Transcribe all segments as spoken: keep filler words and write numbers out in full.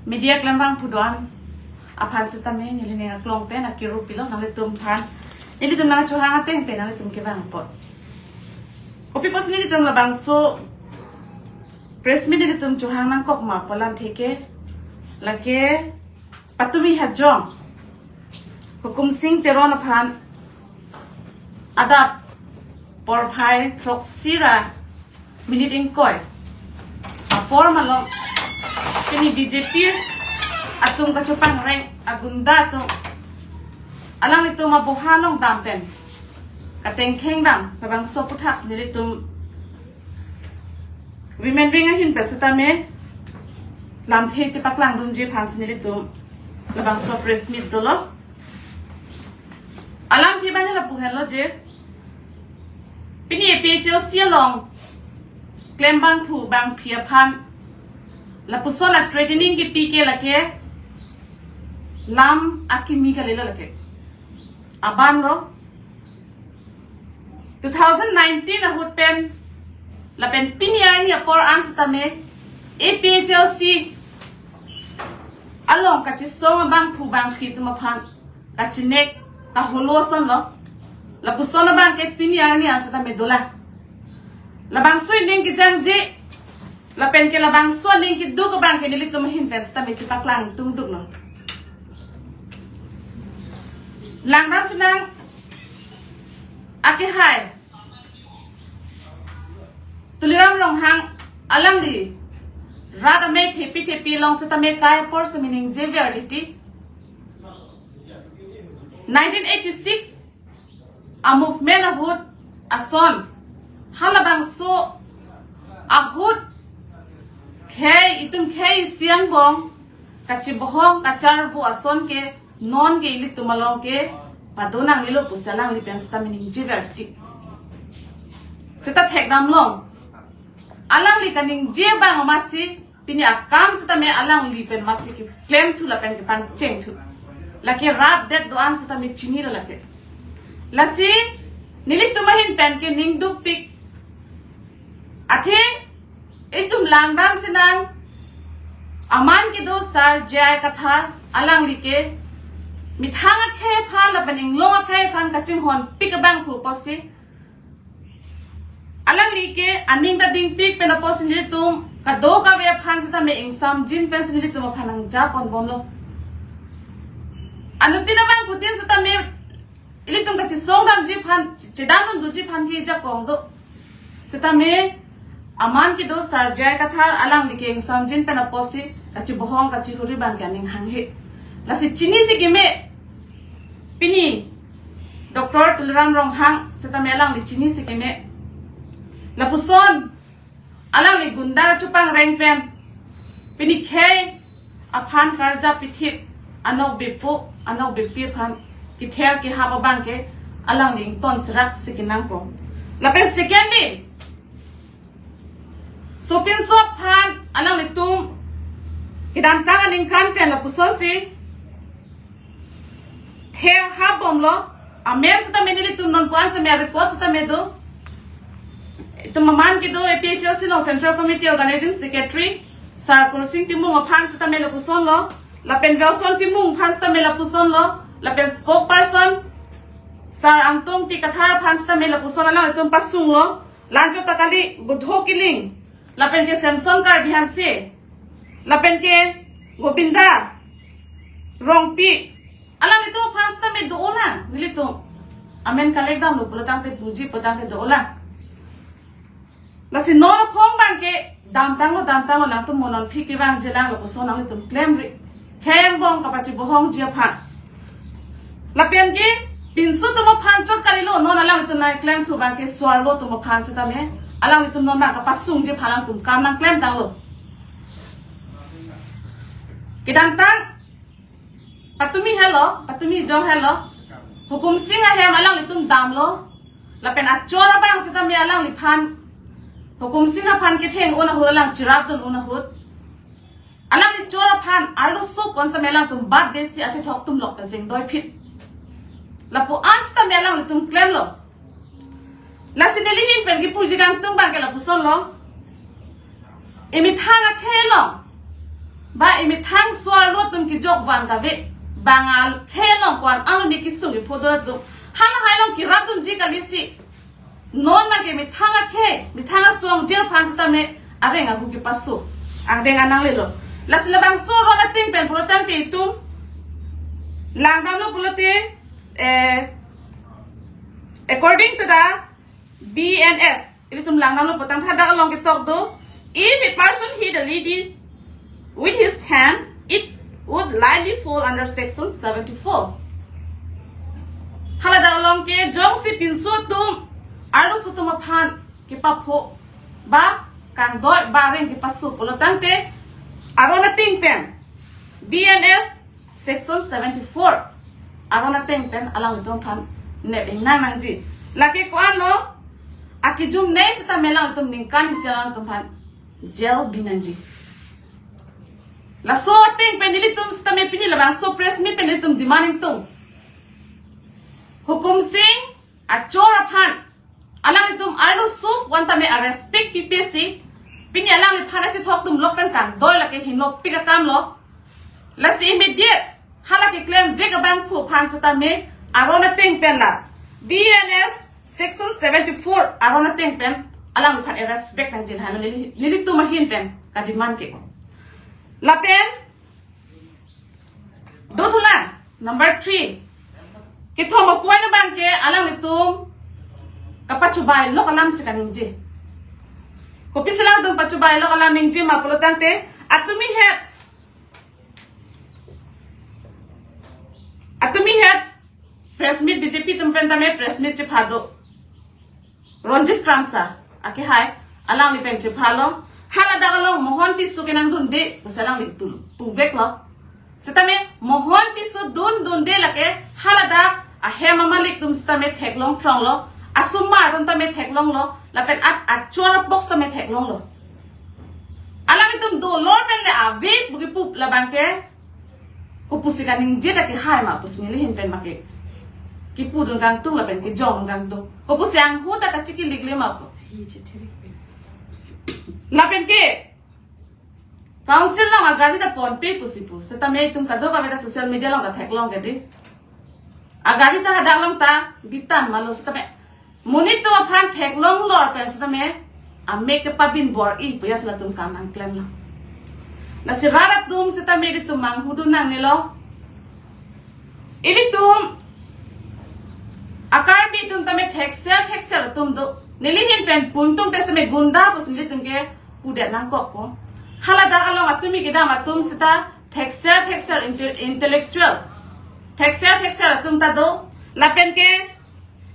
Media klembangphu do-an aphan sitame neli ning aklong pen akiru pilo nanglitum aphan. Nelitum nangchohang ateng pen nanglitum kevang apot. Kopi pusi nelitum labangso press meet nelitum chohang nangkok ma pu alamthe ke, lake patumi hajong Hukum Sing Teron aphan adap porphai throksi ra minute ingkoi apor malom pini B J P atum kachopangreng agunda atum alanglitum aboha along dam pen katengkheng dam labangso aputhak si nelitum women wing ahin pen sitame lamthe chepaklangdunji aphan si nelitum labangso press meet dolo. Alamthe abang lapu henlo je, pini A P H L C along klembangphu bangphi aphan lapuson a-threatening kipi ke lake lam akimi kalilo, lake aban lo. Two thousand nineteen ahut pen lapen pini arni apor an sitame A P H L C along kachesong abangphu bangphi atum aphan kachinek kaholo ason lo. Lapuson abang ke pini arni an sitame dolang. Labangso aning kejangje lapen ke labangso aning keduk abang ke nelitum ahin pen sitame chepaklangdun duklo. Langdam sinang akehai Tuliram Ronghang alangli rat amei thepi thepi along sitame kai apor sitame ningjever titi. Nineteen eighty-six a-movement ahut ason halabangso ahut khei itum khei isi angbong kachebohong kacharvo ason ke non ke ilitum along ke padonangnelo pusi alangli pen sitame ningjever titi. Sita thekdam long. Alangli kaningje abang amatsi pini akam sitame alangli pen amatsi keklemthu lapen kepangchengthu. Lake rapdet do-an sitame chinilo lake. Lasi nelitum ahin pen ke ning dukpik. Athe itum langdam sinang aman kedo Sar J I Kathar alangli ke methang akhei aphan lapen inglong akhei aphan kachinghonpik abangphu pusi alangli ke aning ta dingpik pen apotsi nelitum kadokave aphan sitame ingsamjin pensi nelitum aphan nangjaponbomlo. Anuttin abangphutin sitame ilitum kachesong damji aphan, chedandunji aphan ke jakong do. Sitame aman kedo Sar J I Kathar alangli ke ingsamjin pen apotsi kachebohong kachihuri abang ke aning hanghe. Lasi chinisi keme pini Doctor Tuliram Ronghang sitame alangli chinisi keme. Lapuson alangli gunda chopangreng pen pini khei aphan karjap pithip anok bepo anok bepi aphan kether kehap abang ke alangli ington serak si kenangpo. Lapen secondly, sopinso aphan alanglitum kedamtang aningkan pen lapusonsi ther hapbomlo. Amen sitame nelitum non puan sitame report sitame do. Itum aman kedo A P H L C along Central Committee Organizing Secretary Sar Kursing Timung aphan sitame lapusonlo. Lapen Wilson Timung aphan sitame lapusonlo. Lapen spokesperson Sar Angtong T Kathar aphan sitame lapuson alangtum pasunglo. Lanchot ta kali Budho Killing, lapen ke Samson Karbi Hanse, lapen ke Gobinda Rongpi, alanglitum aphan sitame do-olang nelitum. Amen kalekdamlo pulotangte puji pulotangte do-olang. Lasi non aphong abang ke damtanglo damtanglo nangtum mo non phik kevangjilang lapuson nanglitum klemri. Khei angbong kapachebohongji aphan. Lapen ke pinso atum aphan chot kalilo, non alangtum nangklemthu abang ke so-arlo atum aphan sitame alangtum non abang kapasungji aphan alangtum kam nangklemtanglo. Kedamtang patumi helo, patumi jong helo. Hukum Sing ahem alanglitum damlo. Lapen achor abang sitame alangliphan Hukum Sing aphan ketheng un ahut alang cherapdun un ahut. Alangli chor aphan arloso pon sitame alangtum bat desi achethok atum lok ta jengdoiphit. Lapu-an sitame alanglitum klemlo. Lasi neli ahin pen kipuji kangtung abang ke lapusonlo. Emethang akhei along Ba imethang so-arlo atum kejok van kave. Bang akhei along ko-an along ne kesung kepho do atum. Hala hai along kerap dunji kali si. Non abangke methang akhei, methang asong jir aphan sitame areng ahu kepaso. Angdeng anang lelo. Lasi labangso aron ateng pen pulo tangte itum langdamlo pulote, eh, according to the B N S, ilitum langdamlo pulo tangte hadak along ketok do, if a person hit a lady with his hand, it would likely fall under section seventy-four. Haladak along ke jongsi pinso atum, arloso atum aphan kepapho, ba kangdoi ba areng kepaso pulo tangte, aron ateng pen, B N S section seventy-four aron ateng pen alanglitum aphan nep ingnang nangji. Lake ko-anlo, akejumnei sitame alanglitum ningkan isi alanglitum aphan jail bi nangji. Laso ateng pen ilitum sitame pini labangso press meet pen ilitum demand ingtung. Hukum Sing achor aphan alanglitum arloso pu-an tame a-respect pipe si, pini alangliphan achethok atum lok pen kangdoi lake hinopik akamlo. Lasi immediate hala keklem vek abangphu aphan sitame aron ateng pen la B N S section seventy-four aron ateng pen alangliphan a-respect nangji lahenlo neli, nelitum ahin pen kademand ke. Lapen do thulang, number three. Kethom a-point abangke alanglitum kapachubai lok alam si kaningje. Kopisi alanglitum pachubai lok alam ningje ma pulo tangte, atumi het, atumi het press meet, B J P atum pen tame press meet chepha do. Ranjit Kramsa akehai, alangli pen chephalo. Haladak along Mohan Tisso kenangdunde pusi alangli pu, puveklo. Sitame Mohan Tisso dundunde lake haladak ahem amalik atum sitame theklong phronglo, asomar atum tame theklonglo, lapen at achor apok sitame theklonglo. Alanglitum dolor pen le ave pu kepu labangke, kopusi kaningje ta kehai ma pusi neli ahin pen make kepudun kangtung lapen kejong kangtung. Kopusi anghu ta kachikilik le ma pu. Lapen ke council along agari ta ponpe pusi pu. Sitame itum kadokave ta social media along ta theklong ke dei. Agari ta hadak along ta bitan malo sitame monit atum aphan theklonglo pen sitame amek kepabin bor-i pu ya si latum kam nangklemlo. Lasi rat atum sitame ilitum manghudun nangnelo. Ilitum a-Karbi atum tame thekser thekser atum do. Neli ahin pen pu ingtungte sitame gunda pusi nelitum kepudet nangkokpo. Haladak along atumi kedam atum sita thekser thekser inte-, intellectual, thekser thekser atum ta do, lapen ke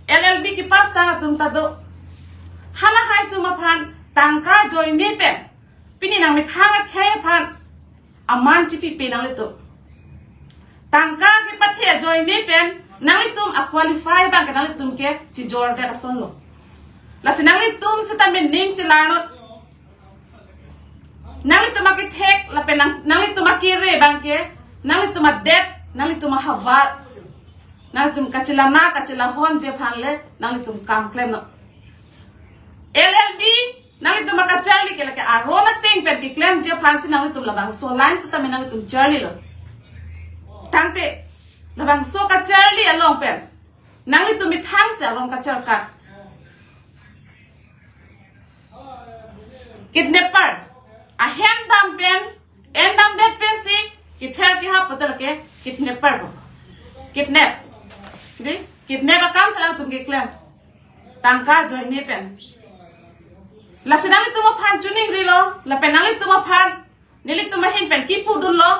L L B kepass tang atum ta do. Halahai atum aphan tangka ajoine pen, pini nangmethang akhei aphan aman chipipe nanglitum. Tangka kepathe ajoine pen nanglitum a-qualify abangke nanglitum ke chijordet asonlo. Lasi nanglitum sitame ning chelarnot. Nanglitum akethek lapen nang, nanglitum akere abangke, nanglitum adet, nanglitum ahavar, nanglitum kachelana kachelahonji aphan le nanglitum kam klemnot. L L B nanglitum akacharli ke lake aron ateng pen keklemji aphan si nanglitum labangso line sitame nanglitum charlilo. Tangte labangso kacharli along pen nanglitum methang si aron kacharkat. Kidnapper. Ahem dam pen, en damdet pensi kether kehap pulote lake kidnapper bo. Kidnap. Dei, kidnap akam si alangtum keklem. Tangka ajoine pen. Lasi nanglitum aphan choningrilo, lapen nanglitum aphan nelitum ahin pen kepudunlo,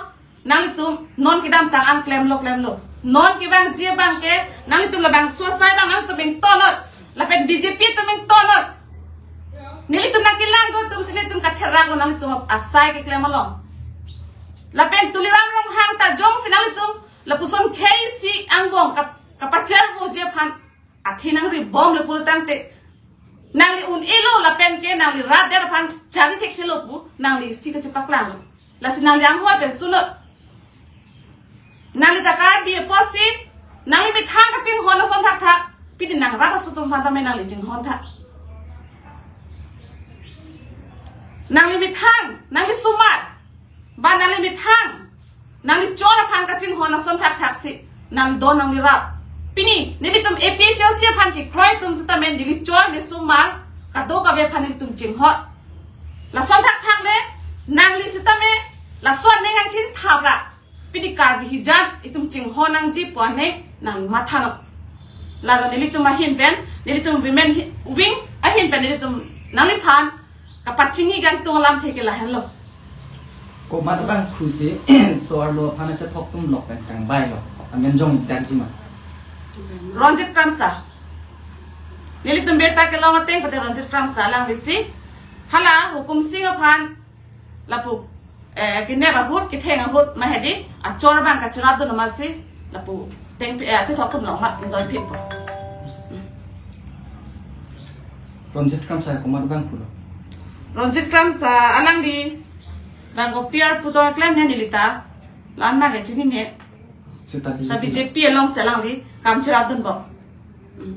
nanglitum non kedamtang an klemlo klemlo. Non kevangji abangke, nanglitum labangso asai abang nanglitum ingtonnot. Lapen B J P atum ingtonnot. Nelitum nangkelang do atum si nelitum katheraklo nanglitum asai keklem along. Lapen Tuliram Ronghang ta jongsi nanglitum lapuson khei isi angbong kap-, kapachervoji aphan athe nangribomlo pulo tangte, nangli un-elo lapen ke nangli rat der aphan chari thekthelo pu nangli isi kachepaklanglo. Lasi nangli anghoi pen sunot. Nangli ta Karbi apotsi, nangli methang kachinghon ason thakthak, pini nang rat aso atum aphan tame nangli chinghon thak. Nangli methang, nangli somar. Ba nangli methang, nangli chor aphan kachinghon ason thakthaksi nangli don nangli rap. Pini nelitum A P H L C aphan kekroi atum sitame neli chor neli osomar kadokave aphan nelitum chinghon. Lason thakthak le nangli sitame lason neng angthin thap ra. Pini Karbi hijan itum chinghon nangji pu aneng nangli matha non. Lalo nelitum ahin pen, nelitum women hi- wing ahin pen nelitum nangliphan kapachini kangtung alamthe ke lahenlo. Komat abangphu si so-arlo aphan achethok atum lok pen kangvailo? Amen jong ingtangji ma? Ronjit Kramsa. Nelitum birta kelong ateng pute Ronjit Kramsa alangli si hala Hukum Sing aphan lapu, eh, kenep ahut, ketheng ahut ma hedi, achor abang kachirap dun amatsi lapu teng, eh, achethok atum lok mat doi phit po. Ronjit Kramsa komat abangphulo? Ronjit Kramsa alangli bang kopi arpu do klem ne nelita, lan ma ke chinine. Seta Ta B J P. B J P alongsi alangli kam chirap dunbom. Hmm.